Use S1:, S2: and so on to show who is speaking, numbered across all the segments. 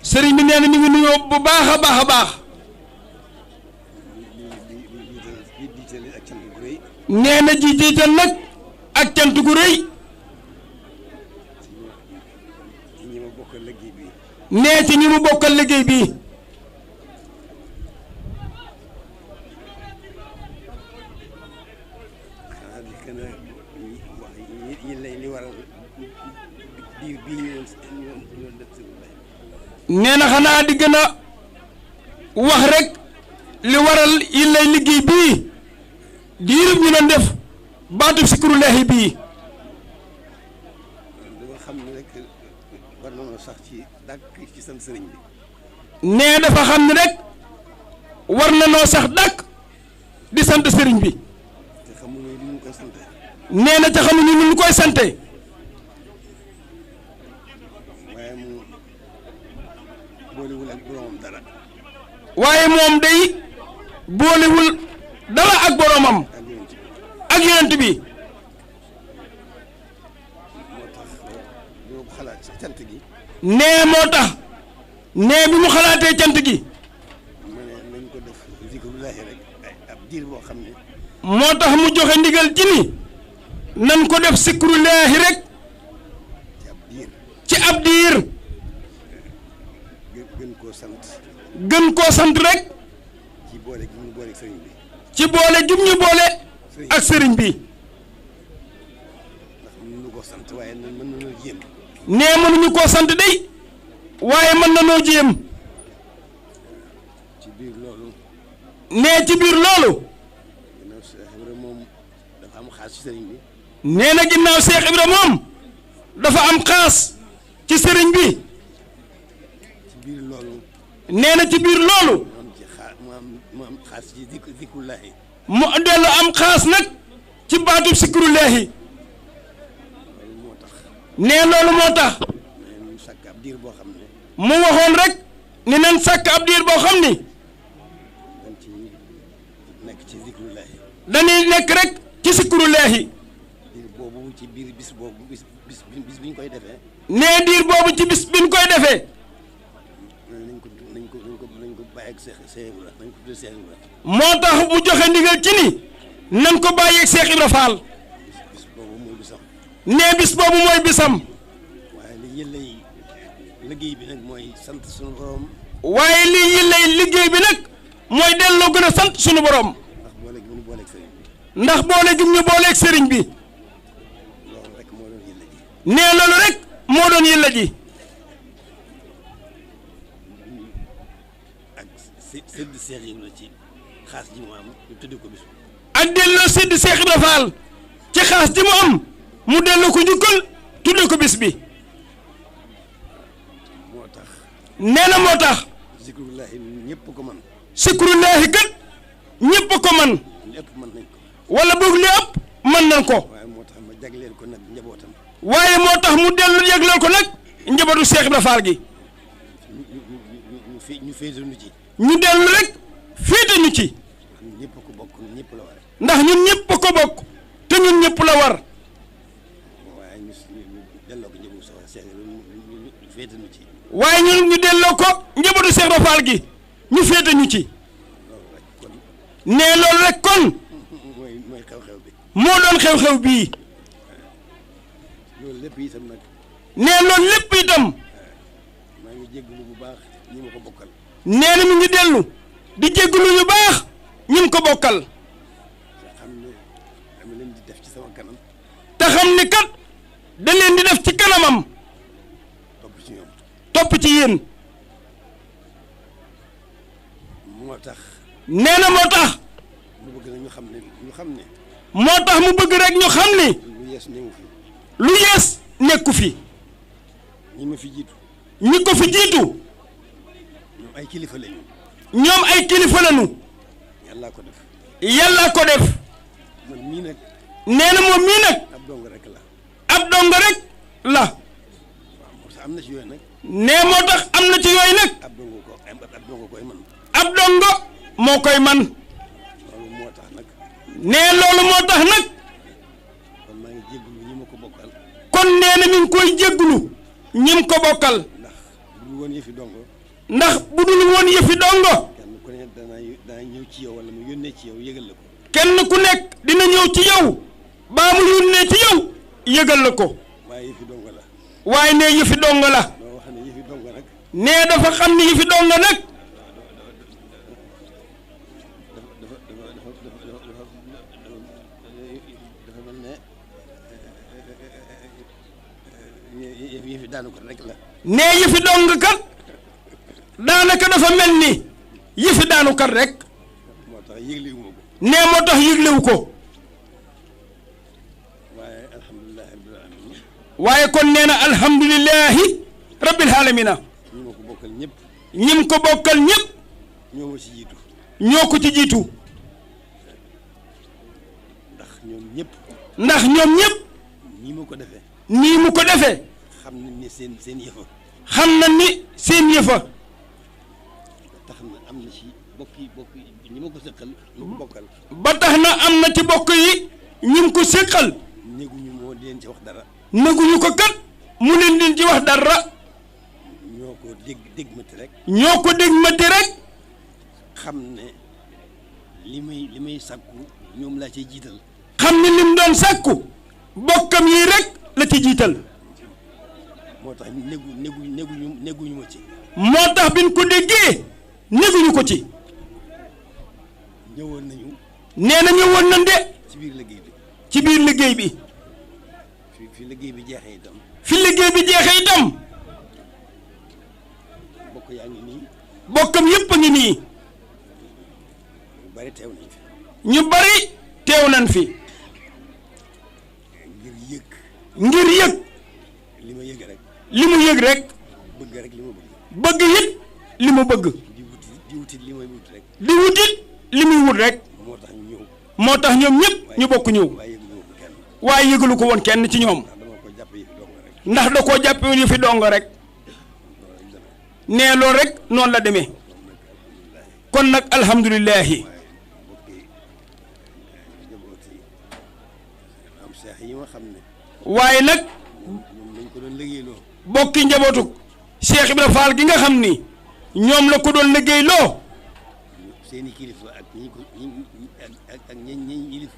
S1: sëriñ bi nee na mi ngi nuyoo bu baax a baax a baax. nee na ji jiital nag ak cant gu rëy. nee ci ñi mu bokkal liggéey bi. nee na xanaa di gën a wax rek li waral yi lay liggéey bii diirub ñu doon def baatub sikrullahi bii.
S2: dama xam ne rek war nañoo sax ci dàkk ci sant sëriñ bi.
S1: nee dafa xam ne rek war nañoo sax dàkk di sant sëriñ bi.
S2: te xamuñu lu ñu koy sante.
S1: nee na te xamuñu lu ñu koy sante.
S2: waaye mu boolewul ak boromam dara.
S1: waaye moom day boolewul dara ak boromam. ak yonent bi.
S2: moo tax ñoo xalaat ci cant gi.
S1: nee moo tax. nee bi mu xalaatee cant gi.
S2: mu ne nañ ko def zikrullahi rek ab diir boo xam ne.
S1: moo tax mu joxe ndigal ci ni nan ko def sikrullahi rek.
S2: ci ab diir.
S1: ci ab diir.
S2: gën koo sant.
S1: gën koo sant rek.
S2: ci boole gi ñu boole ak sëriñ bi.
S1: ci boole jum ñu boole. ak sëriñ bi.
S2: ndax mënuñu koo sant waaye mën nañoo jéem.
S1: nee mënuñu koo sant day. waaye mën na noo jéem.
S2: ci biir loolu.
S1: nee ci biir loolu.
S2: ginnaaw Cheikh Ibra moom dafa am xaas ci sëriñ bi.
S1: nee na ginnaaw Cheikh Ibra moom dafa am xaas ci sëriñ bi.
S2: ci biir loolu.
S1: nee na ci biir loolu.
S2: mu am xaas ci zikrullahi.
S1: mu dellu am xaas nag ci baatub sikrullahi.
S2: loolu moo tax.
S1: nee loolu moo tax.
S2: ñu sàkk ab diir boo xam ne.
S1: mu waxoon rek ni nan sàkk ab diir boo xam ni.
S2: dañ ci nekk ci zikrullahi.
S1: dañuy nekk rek ci sikrullahi.
S2: diir boobu ci biir bis boobu bis bi ñu koy defee.
S1: nee diir boobu ci bis bi ñu koy defee.
S2: nañ ko bàyyi ak Cheikh Ibra nañ ko tuddee Cheikh Ibra.
S1: moo tax mu joxe ndigal ci ni nan ko bàyyi ak Cheikh Ibra Fall.
S2: bis boobu mooy bisam.
S1: nee bis boobu mooy bisam.
S2: waaye li yëllay liggéey bi nag mooy sant sunu borom.
S1: waaye lii yëllay liggéey bi nag mooy delloo gën a sant sunu borom.
S2: ndax boole gi ñu booleeg sëriñ bi.
S1: ndax boole gi ñu booleeg sëriñ bi.
S2: loolu rek moo doon yëlla ji.
S1: nee loolu rek moo doon yëlla ji.
S2: ak sédd Cheikh Ibra ci xaas ji mu am ñu tuddee ko bis.
S1: ak delloo sédd Cheikh Ibra Fall ci xaas ji mu am mu delloo ko njukkal tuddee ko bis bi.
S2: moo tax.
S1: nee na moo tax.
S2: zikrullahi ñëpp ko man.
S1: sikrullahi kat ñëpp ko man.
S2: lépp mën nañ ko.
S1: wala boog li ëpp mën nañ ko.
S2: waaye moo tax ma jagleel ko nag njabootam.
S1: waaye moo tax mu dellu yegleel ko nag njabootu Cheikh Ibra Fall gi.
S2: ñu féete ñu ci.
S1: ñu dellu rek féete ñu ci.
S2: ñëpp ko bokk ñëpp la war.
S1: ndax ñun ñëpp ko bokk te ñun ñëpp la war.
S2: waaye ñu delloo ko njabootu Cheikh ñu féete ñu ci.
S1: waaye ñun ñu delloo ko njabootu Cheikh Ibra Fall gi ñu féete ñu ci.
S2: loolu rek kon.
S1: nee loolu rek kon.
S2: mooy xew-xew bi.
S1: moo doon xew-xew bii.
S2: loolu lépp itam nag.
S1: nee loolu lépp itam.
S2: maa ngi jégalu bu baax ñi ma ko bokkal.
S1: nee na mi ngi dellu di jégalu yu baax ñun ko bokkal.
S2: te xam ne dama leen di def ci sama kanam.
S1: te xam ni kat da leen di def ci kanamam.
S2: topp ci ñoom.
S1: topp ci yéen.
S2: moo tax.
S1: nee na moo tax.
S2: mu bëgg na ñu xam ne.
S1: moo tax mu bëgg rek ñu xam ni.
S2: lu yees ñëw fi.
S1: lu yees nekku fi.
S2: ñi ma fi jiitu.
S1: ñi ko fi jiitu.
S2: ñoom ay kilifa lañu.
S1: ñoom ay kilifa lañu.
S2: yàllaa ko def.
S1: yàllaa ko def.
S2: man mii nag.
S1: nee na moom mii nag.
S2: ab dong rek la.
S1: ab dong rek la.
S2: waaw moo tax am na ci yooyu nag.
S1: nee moo tax am na ci yooyu nag.
S2: ab dongo koy man.
S1: ab dongo moo koy man.
S2: loolu moo tax nag.
S1: nee loolu moo tax nag.
S2: kon maa ngi jégalu ñi ma ko bokkal.
S1: kon nee na mi ngi koy jégalu ñim ko bokkal.
S2: ndax bu woon yëfi dongo.
S1: ndax bu dul woon yëfi dongo.
S2: kenn ku ne dana ñëw ci yow wala mu yónnee ci yow yëgal la ko.
S1: kenn ku nekk dina ñëw ci yow baa mu yónnee ci yow yëgal la ko.
S2: waaye yëfi dongo la.
S1: waaye ne yëfi dongo la.
S2: loo wax ne yëfi dongo nag.
S1: nee dafa xam ni yëfi dongo nag.
S2: dafa mel ne yëfi daanu ko rek la.
S1: nee yëfi dong kat daanaka dafa mel ni yëfi daanu kat rek.
S2: moo tax yëglewu ma ko.
S1: nee moo tax yëglewu ko.
S2: waaye alhamdulilah rabbil alamin.
S1: waaye kon nee na alhamdulilahi rabbil alamina.
S2: ñi ma ko bokkal ñëpp.
S1: ñim ko bokkal ñëpp.
S2: ñoo ma ci jiitu.
S1: ñoo ko ci jiitu.
S2: ndax ñoom ñëpp.
S1: ndax ñoom ñëpp.
S2: nii mu ko defee.
S1: nii mu ko defee.
S2: xam nañ ne seen yëfa.
S1: xam na ni seen yëfa.
S2: tax na am na ci bokk yi ñi ma ko seqal ñu ko bokkal.
S1: ba tax na am na ci bokk yi ñim ko seqal.
S2: néguñu moo di leen ci wax dara.
S1: néguñu ko kat mu leen di ci wax dara.
S2: ñoo ko dégg mati rek.
S1: ñoo ko dégg mati rek.
S2: xam ne li may sàkku ñoom laa ciy jiital.
S1: xam ni lim doon sàkku bokkam yi rek la ci jiital.
S2: moo tax néguñu ma ci.
S1: moo tax biñ ko déggee néguñu ko ci.
S2: ñëwoon nañu.
S1: nee na ñëwoon nañ de.
S2: ci biir liggéey bi.
S1: ci biir liggéey bi.
S2: fi liggéey bi jeexee itam.
S1: fi liggéey bi jeexee itam.
S2: bokk yaa ngi nii.
S1: bokkam yépp a ngi nii.
S2: ñu bari teew nañ fi.
S1: ñu bari teew nañ fi. ngir yëg.
S2: li ma yëg rek.
S1: li mu yëg rek.
S2: bëgg rek li ma bëgg.
S1: bëgg it li mu bëgg.
S2: di wutit li may wut rek.
S1: di wutit li muy wut rek.
S2: moo tax ñu ñëw.
S1: moo tax ñoom ñëpp ñu bokk ñëw. waaye yëgalu ko woon kenn ci ñoom. ndax da koo jàppe yu fi dong rek. nee loolu rek noonu la demee. kon nag alhamdulilahi. waaye nag. bokki njabootu Cheikh Ibra Fall gi nga xam ni ñoom la ko doon liggéeyloo.
S2: seeni kilifa ak ñi yilif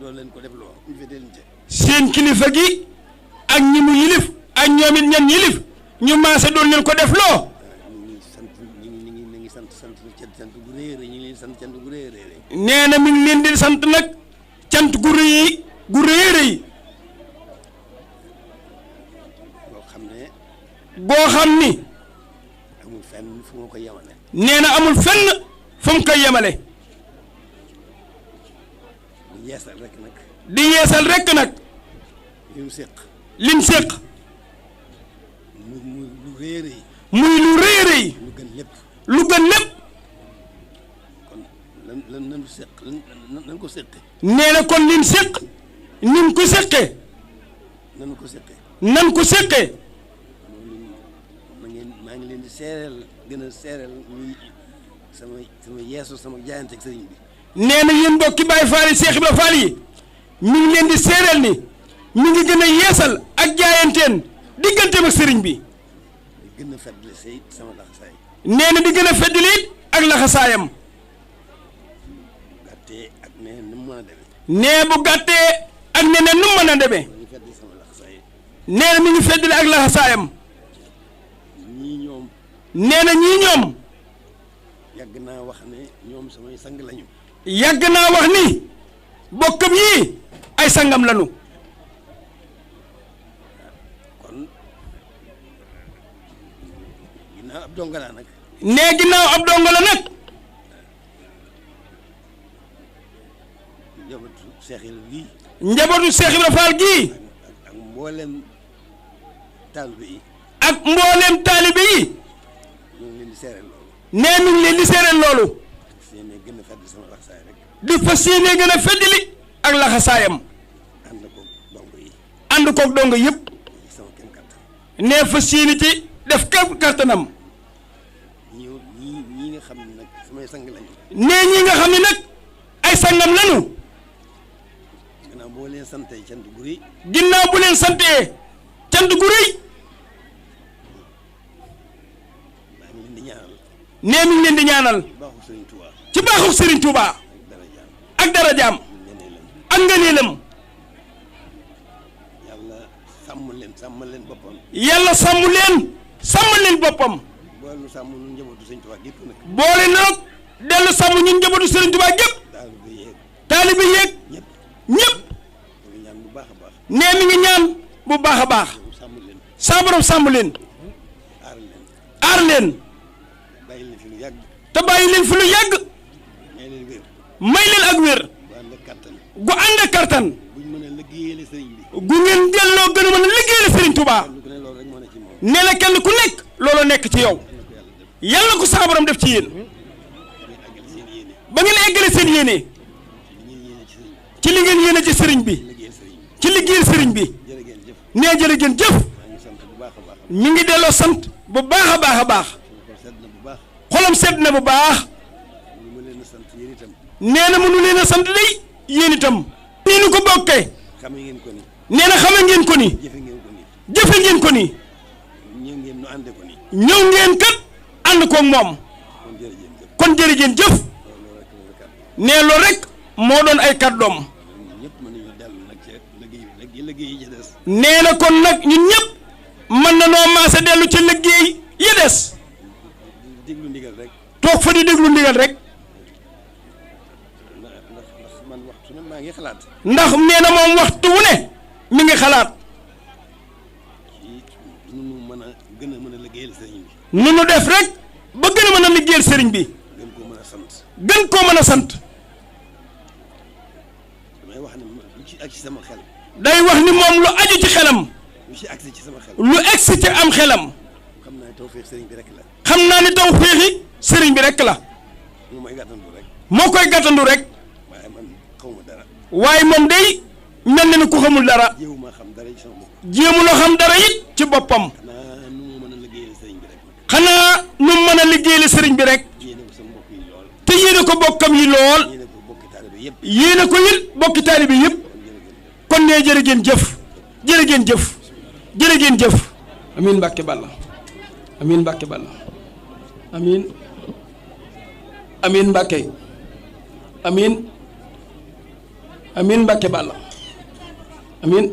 S2: doon leen ko def loo ñu féetee leen ca.
S1: seen kilifa gi ak ñi mu yilif ak ñoom it ñan yilif ñu maase doon leen ko def loo.
S2: ñu ngi sant gu rëy a rëy ñu ngi leen sant cant gu rëy a rëy.
S1: nee na mi ngi leen di sant nag cant gu rëy a rëy. boo xam ni.
S2: amul fenn fu ma ko yemale.
S1: nee na amul fenn fu mu koy yemale.
S2: di yeesal rek nag.
S1: di yeesal rek nag.
S2: lim séq.
S1: lim séq.
S2: muy lu rëy a rëy.
S1: muy lu rëy a rëy.
S2: lu gën lépp.
S1: lu gën lépp.
S2: kon lan séq lan ko séqee.
S1: nee na kon lim séq. nim ko séqee.
S2: nan ko séqee.
S1: nan ko séqee.
S2: maa ngi leen di seereel gën a seereel muy sama yeesu sama jaayante ak sëriñ bi.
S1: nee na yéen mbokki Baay Faal yi Cheikh Ibra Fall yi mi ngi leen di seereel ni mi ngi gën a yeesal ak jaayanteen digganteem ak sëriñ bi.
S2: di gën a feddali say sama laxasaay.
S1: nee na di gën a feddali ak laxasaayam.
S2: gàttee ak neneen nu mu mën a demee.
S1: nee bu gàttee ak neneen nu mu mën a demee. nee na mi ngi feddali ak laxasaayam. nee na ñii ñoom.
S2: yàgg naa wax ne ñoom samay sang lañu.
S1: yàgg naa wax ni bokkam yii ay sangam lañu.
S2: kon ginnaaw ab donga laa nag.
S1: nee ginnaaw ab donga la nag.
S2: njabootu Cheikh Ibra gii.
S1: njabootu Cheikh Ibra Fall gii.
S2: ak mboolem taalibe yi.
S1: ak mboolem taalibe yi. nee mi ngi leen di seereel loolu. di fas yéene gën a feddali ak laxasaayam. ànd koog dongo yëpp. nee fas yéene ci def képp kattanam.
S2: ñii nga xam ne nag samay sang lañu.
S1: nee ñi nga xam ne nag ay sangam lañu.
S2: ginnaaw boo leen santee cant gu rëy.
S1: ginnaaw bu leen santee cant gu rëy.
S2: ñaanal
S1: nee mi ngi leen di ñaanal
S2: baaxu Serigne Touba
S1: ci baaxu Serigne Touba
S2: dara jaam
S1: ak darajaam
S2: ñeneen
S1: ak ngëneelam
S2: yàlla sàmmal leen boppam
S1: yàlla sàmm leen boppam
S2: boole nu sàmm nu njabootu Serigne Touba gépp nag
S1: boole nag dellu sàmm ñun njabootu Serigne Touba gépp
S2: daal bi yeeg
S1: taalibe yeeg
S2: ñëpp
S1: ñëpp
S2: ñu ñaan bu baax a baax
S1: nee mi ngi ñaan bu baax a baax
S2: sàmm leen
S1: saa borom sàmm leen
S2: aar leen
S1: aar leen
S2: bàyyi leen fi lu yàgg
S1: te bàyyi leen fi lu yàgg
S2: may leen wér
S1: may leen ak wér
S2: bu ànd ak kattan
S1: gu ànd ak kartan
S2: buñ mën a liggéeyale sëriñ bi
S1: gu ngeen delloo gën a mën a liggéeyal Serigne Touba
S2: kenn ku ne loolu rek moo ne ci moom
S1: nee na kenn ku nekk loolu nekk ci yow yàlla ko saa borom def ci yéen
S2: ñu àggal seen yéene
S1: ba ngeen eggale seen yéene
S2: li ngeen yéene ci sëriñ
S1: ci li ngeen yéene ci Serigne bi
S2: bi liggéeyal sëriñ bi
S1: ci liggéeyal Serigne bi
S2: jërë ngeen jëf
S1: nee jërë ngeen jëf
S2: maa ngi sant bu baax a baax
S1: mi ngi delloo sant bu baax a baax a baax
S2: ko sedd na bu baax
S1: xolam sedd na bu baax
S2: ñu ma leen a sant yéen itam
S1: nee na mënu leen a sant day yéen itam nii nu ko bokkee
S2: xame ngeen ko ni
S1: nee na xame ngeen ko ni
S2: jëfe ngeen ko ni
S1: jëfe ngeen ko ni
S2: ñëw ngeen nu ànde ko ni
S1: ñëw ngeen kat ànd koog moom
S2: kon jërëjëf jëf
S1: kon jërë ngeen jëf
S2: loolu rek la kat
S1: nee loolu rek moo doon ay kàddoom
S2: ñëpp mën nañu dellu nag ca liggéey bi nag liggéey yi ci des
S1: nee na kon nag ñun ñëpp mën na noo maase dellu ca liggéey yi des
S2: di déglu ndigal rek
S1: toog fa di déglu ndigal rek
S2: ndax man waxtu ne maa ngi xalaat
S1: ndax nee na moom waxtu wu ne mi ngi xalaat
S2: ci nu mu mën a gën a mën a liggéeyal sëriñ bi
S1: nu nu def rek ba gën a mën a liggéeyal sëriñ bi
S2: gën koo mën a sant
S1: gën koo mën a sant
S2: damay wax ne lu ci ak ci sama xel
S1: day wax ni moom lu aju ci xelam
S2: lu ci agsi ci sama xel
S1: lu egsi ci am xelam
S2: xam naa ne tawfeex sëriñ bi rek la
S1: xam naa ni taw féexi sëriñ bi rek la
S2: mu may gàttandu rek
S1: moo koy gàttandu rek
S2: waaye man xawma dara
S1: waaye moom day mel na ni ku xamul dara
S2: jéewu maa xam dara ci sama bopp
S1: jéemuloo xam dara it ci boppam
S2: xanaa nu mu mën a liggéeyal sëriñ bi rek
S1: xanaa nu mën a liggéeyal sëriñ bi rek
S2: yéene ko sama mbokk yi lool
S1: te yéene ko bokkam yi lool
S2: yéene ko bokki taalibe yëpp
S1: yéene ko it bokki taalibe yëpp kon nee jërë ngeen jëf jërë ngeen jëf jërë ngeen jëf amiin Mbàkke Balla amiin Mbàkke Balla amiin amiin Mbàkke amiin amiin Mbàkke Balla amiin